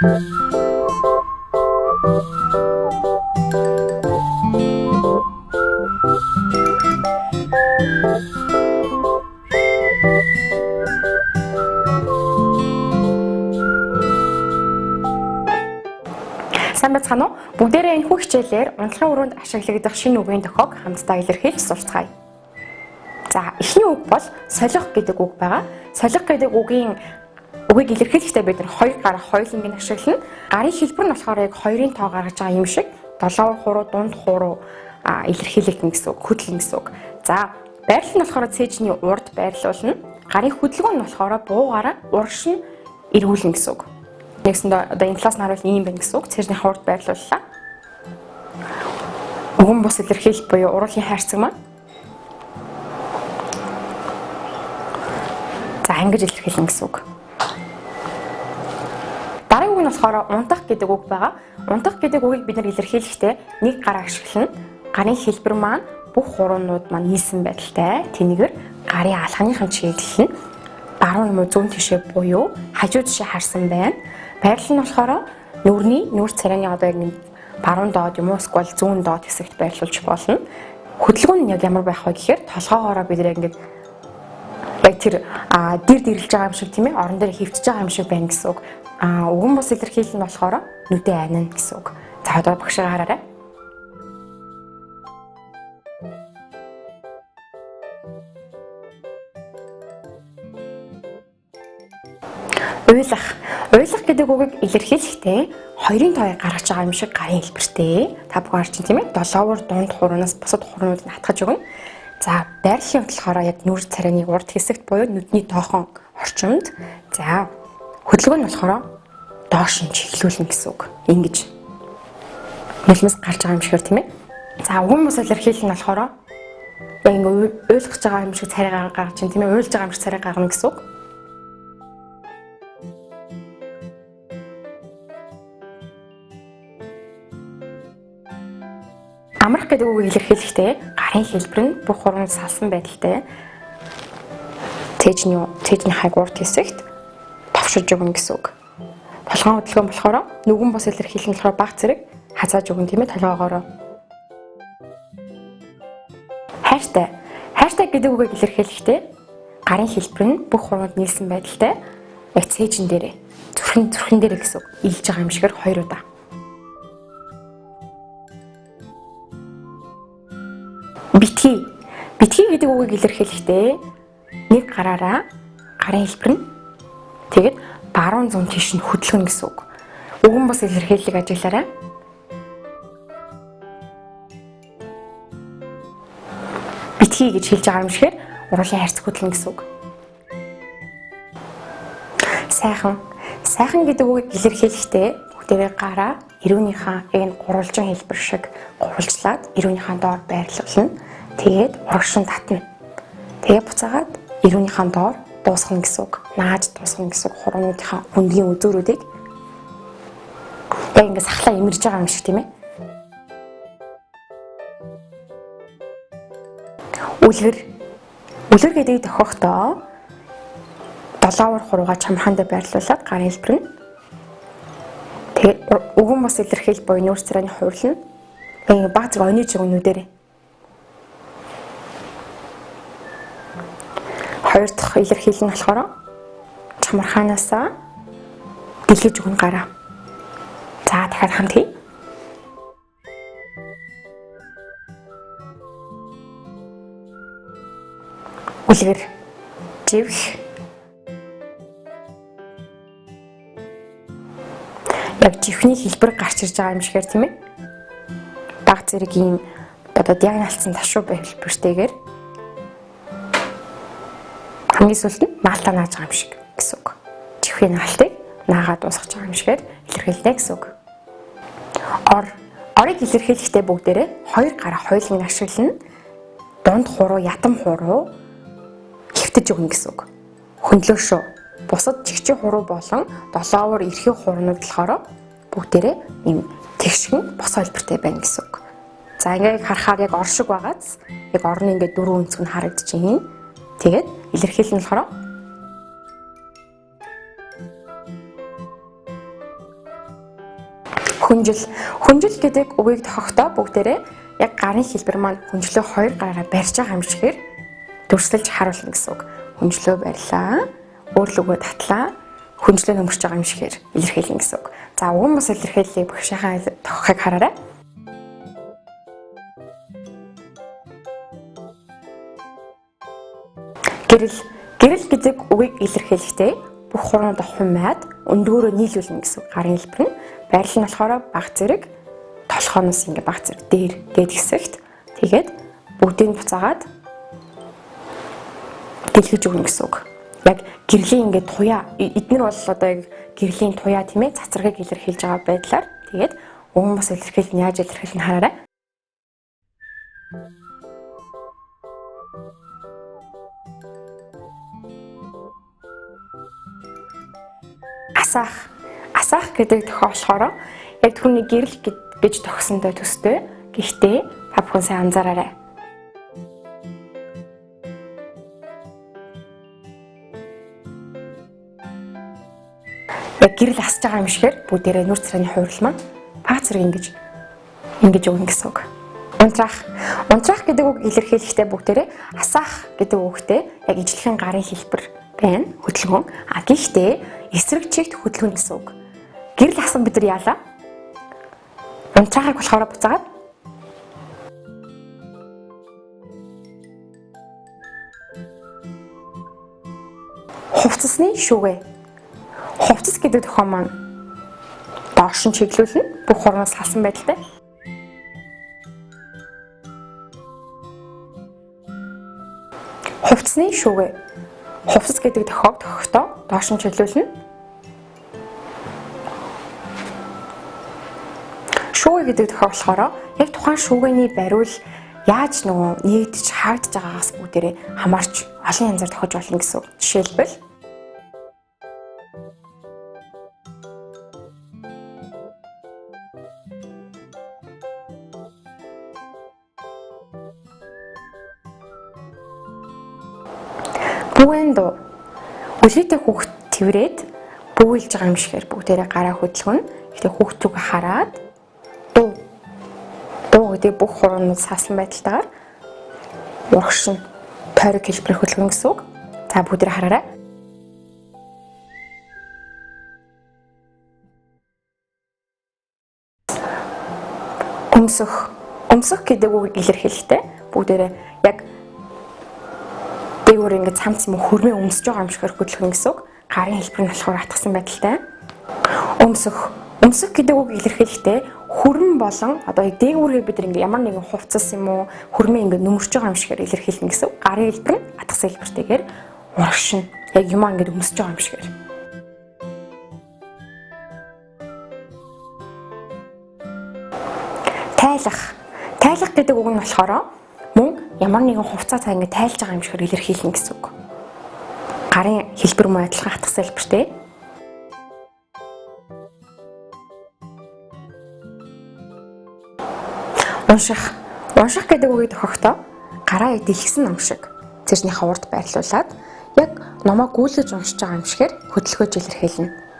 Сайн байцгаана уу? Бүгдээрээ энэхүү хичээлээр унтлагын өрөөнд ашиглагдах шинэ үгийн тохиог хамтдаа илэрхийлж сурцгаая. За, эхний үг бол солих гэдэг үг байгаа. Солих гэдэг үгийн үгийг илэрхийлэхдээ бид нар хоёр гар хоёуланг нь ашиглана. Гарын хэлбэр нь болохоор яг хоёрын тоо гаргаж байгаа юм шиг долоор хуруу, дунд хуруу илэрхийлэгдэн гэсэн үг, хөдлөн гэсэн үг. За, байрлал нь болохоор цээжний урд байрлуулна. Гарын хөдөлгөөн нь болохоор буугаараа урагш нь эргүүлнэ гэсэн үг. Нэгсэндээ одоо энэ талаас нь харуул ийм байна гэсэн үг. Цээжний урд байрлууллаа. Үгэн бус илэрхийлэл буюу уруулын хайрцаг маань. За, ингэж илэрхийлнэ гэсэн үг. Дараагийн үг нь болохоор унтах гэдэг үг байгаа. Унтах гэдэг үгийг бид нар илэрхийлэхдээ нэг гар ашиглана. Гарын хэлбэр маань бүх хуруунууд маань нийлсэн байдалтай. Тэнийгэр гарын алханыхын чиглэл нь баруун юм уу зүүн тишээ буюу хажуу тишээ харсан байна. Байрлал нь болохоор нүрний нүр царайны одоо яг нэг баруун доод юм уу эсвэл зүүн доод хэсэгт байрлуулж болно. Хөдөлгөөн нь яг ямар байх вэ гэхээр толгоогоороо бид яг ингээд яг тэр дэр дэрлэж байгаа юм шиг тийм ээ орон дээр хөвчөж байгаа юм шиг байна гэсэн үг. Үгэн бус илэрхийлэл нь болохоор нүдэ айна гэсэн үг. За одоо багшаа хараарай. Уйлах. Уйлах гэдэг үгийг илэрхийлэхдээ хоёрын тооёг гаргаж байгаа юм шиг гарын хэлбэртэй. Та бүхэн харж байна тийм ээ. Долоовор дунд хуруунаас бусад хуруунуудыг хатгаж өгнө. За, байрлалын болохоор яг нүр царайны урд хэсэгт буюу нүдний тоохон орчимд. За, хөдөлгөөн нь болохоор доош нь чиглүүлнэ гэсэн үг. Ингэж нулимс гарч байгаа юм шигээр тийм ээ. За, үгэн бус илэрхийлэл нь болохоор яг ингэ уйлгаж байгаа юм шиг царай гаргаж чинь тийм ээ. Уйлж байгаа юм шиг царай гаргана гэсэн үг. Амрах гэдэг үгийг илэрхийлэхдээ гарын хэлбэр нь бүх хуруунд салсан байдалтай цээжний хайг урд хэсэгт товшиж өгнө гэсэн үг. Толгойн хөдөлгөөн болохоор нүгэн бус илэрхийлэл нь болохоор баг зэрэг хазааж өгнө тийм ээ толгоогоороо. Хайртай. Хайртай гэдэг үгийг илэрхийлэхдээ гарын хэлбэр нь бүх хуруунд нийлсэн байдалтай яг цээжин дээрээ зүрхэн дээрээ гэсэн үг. Илж байгаа юм шигээр хоёр удаа. Битгий. Битгий гэдэг үгийг илэрхийлэхдээ нэг гараараа гарын хэлбэр нь тэгээд баруун зүүн тийш нь хөдөлгөнө гэсэн үг. Үгэн бус илэрхийллийг ажиглаарай. Битгий гэж хэлж байгаа юм шигээр уруулын хайрцаг хөдлөн гэсэн үг. Сайхан. Сайхан гэдэг үгийг илэрхийлэхдээ бүгдээрээ гараа эрүүнийхээ яг энэ гурвалжин хэлбэр шиг гурвалжлаад эрүүнийхээ доор байрлуулна. Тэгээд урагшин татна. Тэгээ буцаагаад эрүүнийхээ доор дуусгана гэсэн үг. Нааж дуусгана гэсэн үг. Хуруунуудынхаа өндгийн үзүүрүүдийг яг ингэ сахлаа имэрж байгаа юм шиг тийм ээ. Үлгэр. Үлгэр гэдгийг тохиохдоо долоовор хурууга чамхаан дээр байрлуулад гарын хэлбэр нь тэгээд үгэн бус илэрхийл буюу нүүрс царайны хувирлал нь яг баг зэрэг ониж өгнө нүдэрээ. Хоёр дахь илэрхийлэл нь болохоор чамархаанаасаа дэлгэж өгнө гараа. За дахиад хамт хий. Үлгэр, живх. Яг живхний хэлбэр гарч ирж байгаа юм шигээр тийм ээ. Баг зэрэг ийм одоо диагоналцсан ташуу хэлбэртэйгээр хамгийн сүүлд нь наалтаа нааж байгаа юм шиг гэсэн үг. Живхийн наалтыг наагаад дуусгаж байгаа юм шигээр илэрхийлнэ гэсэн үг. Ор. Орыг илэрхийлэхдээ бүгдээрээ хоёр гараа хоёуланг ашиглана. Дунд хуруу, ятам хуруу хэвтэж өгнө гэсэн үг. Хөндлөөшөө. Бусад чигчийн хуруу болон долоовор эрхийн хуруунууд болохоор бүгдээрээ ийм тэгшгэн бос хэлбэртэй байна гэсэн үг. За ингээд харахаар яг ор шиг байгааз яг орны ингээд дөрвөн өнцөг нь харагдчихээн. Тэгээд илэрхийлэл нь болохоор Хүнжил. Хүнжил гэдэг үгийг тохихдоо бүгдээрээ яг гарын хэлбэр маань хүнжлөө хоёр гараараа барьж байгаа юм шигээр дүрслэж харуулна гэсэн үг. Хүнжлөө барьлаа, өөрлөгөө татлаа, хүнжлөө нөмөрч байгаа юм шигээр илэрхийлнэ гэсэн үг. За уган бус илэрхийллийг багшийнхаа тохихыг хараарай. Гэрэл. Гэрэл гэдэг үгийг илэрхийлэхдээ бүх хуруунуудаа хумаад өндгөөрөө нийлүүлнэ гэсэн гарын хэлбэр нь. Байрлал нь болохоор баг зэрэг толгооноос ингээ баг зэрэг дээр дээд хэсэгт тэгээд бүгдийг буцаагаад дэлгэж өгнө гэсэн үг. Яг гэрлийн ингээ туяа эднэр бол одоо яг гэрлийн туяа тийм ээ цацрагийг илэрхийлж байгаа байдлаар тэгээд уган бус илэрхийлэл нь яаж илэрхийлнэ хараарай. Асаах. Асаах гэдэг тохио болохоор яг түүний гэрэл гэж тохисонтой төстэй. Гэхдээ та бүхэн сайн анзаараарай. Яг гэрэл асж байгаа юм шигээр бүгдээрээ нүр царайны хувирал маань паа зэрэг ингэж өгнө гэсэн үг. Унтраах. Унтраах гэдэг үг илэрхийлэхдээ бүгдээрээ асаах гэдэг үгтэй яг ижлэхэн гарын хэлбэр байна. Хөдөлгөөн. А гэхдээ эсрэг чигт хөдөлгөөн гэсэн үг. Гэрэл асан бид нар яалаа? Унтраахыг болохоор буцаагаад хувцасны шүгэ. Хувцас гэдэг тохио маань доош нь чиглүүлнэ. Бүх хурмаас халсан байдалтай. Хувцасны шүгэ. Хувцас гэдэг тохиог тохихдоо доош нь чиглүүлнэ. Шүүгээ гэдэг тохиог болохоор яг тухайн шүүгээний бариул яаж нөгөө нэгдэж хаагдж байгаагаас бүгдээрээ хамаарч олон янзаар тохиж болно гэсэн үг. Жишээлбэл бүүэн дуу. Үлгийтэй хүүхд тэрврээд бүүйлж байгаа юм шигээр бүгдээрээ гараа хөдөлгөнө. Гэхдээ хүүхд зүг хараад дуу. Дуу гэдэг бүх хуруунууд саасан байдалтайгаар урагш нь тойрог хэлбэр хөдөлгөнө гэсэн үг. За бүгдээрээ хараарай. Өмсөх. Өмсөх гэдэг үг илэрхийлэхдээ бүгдээрээ яг дээгүүр ингээд цамц юм уу хөрмөө өмсөж байгаа юм шигээр хөдөлгөн гэсэн үг. Гарын хэлбэр нь болохоор атгсан байдалтай. Өмсөх. Өмсөх гэдэг үг илэрхийлэхдээ хөрмөн болон одоо дээгүүрээ бид ингээд ямар нэгэн хувцас юм уу хөрмөө ингээд нөмөрч байгаа юм шигээр илэрхийлнэ гэсэн үг. Гарын хэлбэр нь атгсан хэлбэртэйгээр урагш нь яг юмаа ингээд өмсөж байгаа юм шигээр. Тайлах. Тайлах гэдэг үг нь болохоор мөн ямар нэгэн хувцас цаа ингэ тайлж байгаа юм шигээр илэрхийлнэ гэсэн үг. Гарын хэлбэр мөн адилхан хатгсан хэлбэртэй. Унших. Унших гэдэг үгийг тохиохдоо гараа дэлгэсэн ном шиг цэжнийхээ урд байрлуулад яг номоо гүйлгэж уншиж байгаа юм шигээр хөдөлгөөж илэрхийлнэ.